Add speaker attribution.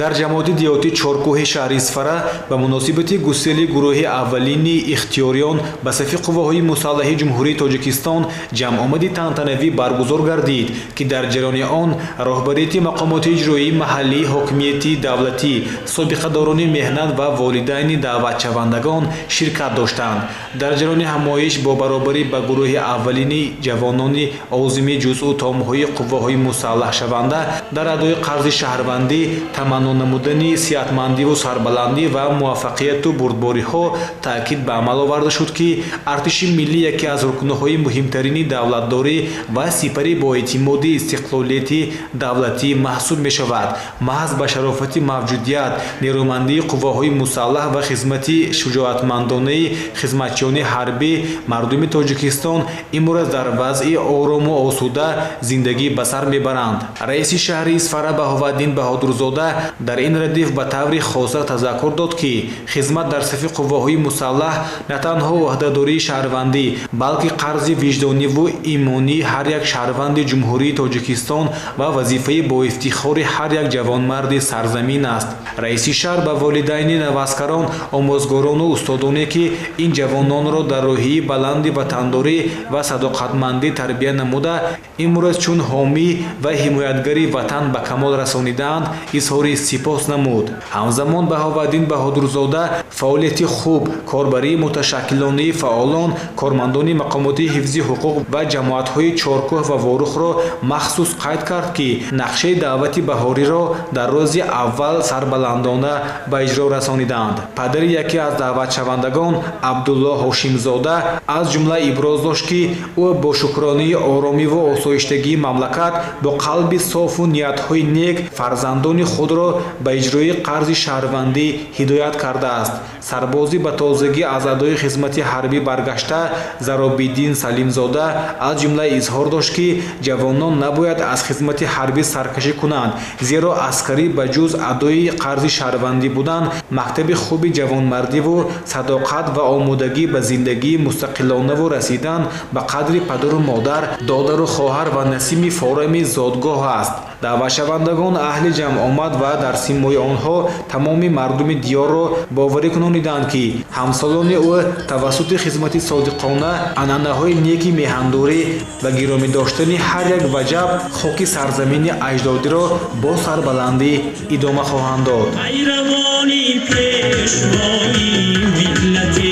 Speaker 1: Дар ҷамоати деҳоти Чоркӯҳи шаҳри Исфара ба муносибати гусели гурӯҳи аввалини ихтиёриён ба сафи қувваҳои мусаллаҳи Ҷумҳурии Тоҷикистон ҷамъомади тантанавӣ баргузор гардид, ки дар ҷараёни он роҳбарияти мақомоти иҷроии маҳаллии ҳокимияти давлатӣ, собиқадорони меҳнат ва волидайни даъватшавандагон ширкат доштанд. Дар ҷараёни ҳамоиш бо баробарӣ ба гурӯҳи аввалини ҷавонони озими ҷузъу томҳои қувваҳои мусаллаҳшаванда дар адои қарзи шаҳрвандӣ таманно намудани сиҳатмандиву сарбаландӣ ва муваффақияту бурдбориҳо таъкид ба амал оварда шуд, ки артиши миллӣ яке аз рукнҳои муҳимтарини давлатдорӣ ва сипари боэътимоди истиқлолияти давлатӣ маҳсуб мешавад. Маҳз ба шарофати мавҷудият, нерӯмандии қувваҳои мусаллаҳ ва хизмати шуҷоатмандонаи хизматчиёни ҳарбӣ мардуми Тоҷикистон имрӯз дар вазъи орому осуда зиндагӣ ба сар мебаранд. Раиси шаҳри Исфара Баҳоваддин Баҳодурзода дар ин радиф ба таври хоса тазаккур дод, ки хизмат дар сафи қувваҳои мусаллаҳ на танҳо ӯҳдадории шаҳрвандӣ, балки қарзи виҷдониву имонии ҳар як шаҳрванди Ҷумҳурии Тоҷикистон ва вазифаи боифтихори ҳар як ҷавонмарди сарзамин аст. Раиси шаҳр ба волидайни наваскарон, омӯзгорону устодоне, ки ин ҷавононро дар рӯҳияи баланди ватандорӣ ва садоқатмандӣ тарбия намуда, имрӯз чун ҳомӣ ва ҳимоятгари ватан ба камол расонидаанд, изҳори сипос намуд. Ҳамзамон Баҳоваддин Баҳодурзода фаъолияти хуб, корбарии муташаккилонаи фаъолон, кормандони мақомоти ҳифзи ҳуқуқ ва ҷамоатҳои Чоркӯҳ ва Ворухро махсус қайд кард, ки нақшаи даъвати баҳориро дар рӯзи аввал сарбаландона ба иҷро расониданд. Падари яке аз даъватшавандагон Абдулло Ҳошимзода аз ҷумла иброз дошт, ки ӯ бо шукронии оромиву осоиштагии мамлакат бо қалби софу ниятҳои нек фарзандони худро ба иҷрои қарзи шаҳрвандӣ ҳидоят кардааст. Сарбози ба тозагӣ аз адои хизмати ҳарбӣ баргашта Заробиддин Салимзода аз ҷумла изҳор дошт, ки ҷавонон набояд аз хизмати ҳарбӣ саркашӣ кунанд, зеро аскарӣ ба ҷуз адои қарзи шаҳрвандӣ будан мактаби хуби ҷавонмардиву садоқат ва омодагӣ ба зиндагии мустақилонаву расидан ба қадри падару модар, додару хоҳар ва насими форами зодгоҳ аст. Даъватшавандагон аҳли ҷамъомад ва дар симои онҳо тамоми мардуми диёрро боварӣ кунониданд, ки ҳамсолони ӯ тавассути хизмати содиқона, анъанаҳои неки меҳандорӣ ва гиромӣ доштани ҳар як ваҷаб хоки сарзамини аҷдодиро бо сарбаландӣ идома хоҳанд дод.
Speaker 2: Пайравони пешвои миллати